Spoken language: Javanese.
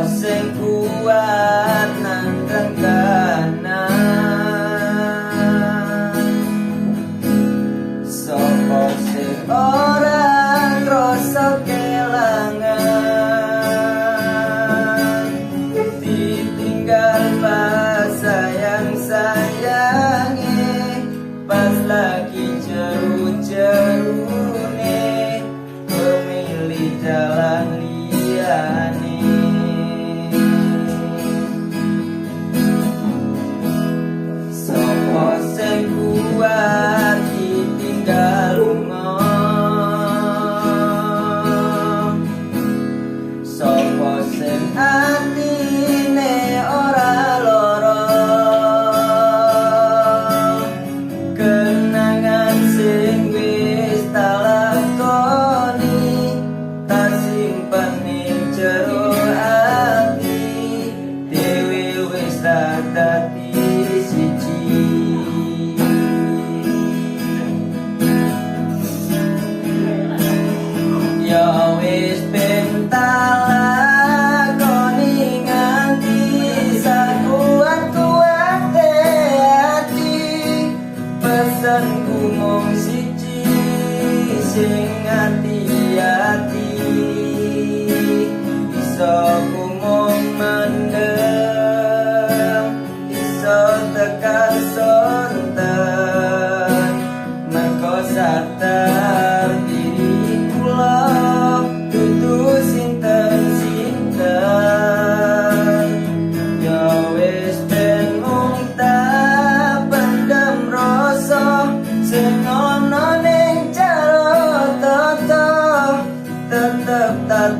sing kuat nandang kanan? Sopo sing ora krasa kelangan, ditinggal pas sayang sayange, pas lagi jeru jerune, pemilih jalan liyane? Sopo sing kuat ditinggal lunga? Sopo sing atine ora lara? Kenangan sing wis tak lakoni tak simpen ning jero ati dhewe, wis tak dadi siji. Ya wis ben tak lakoni nganti sakuat-kuate ati. Pesenku mung siji, sing ati-ati. Iso ku mung mendem, iso tekan sonten, mergo sadar diri kula dudu sinten-sinten. Ya wis ben mung tak pendem rasa sing ana ning jero toto, tetep tak.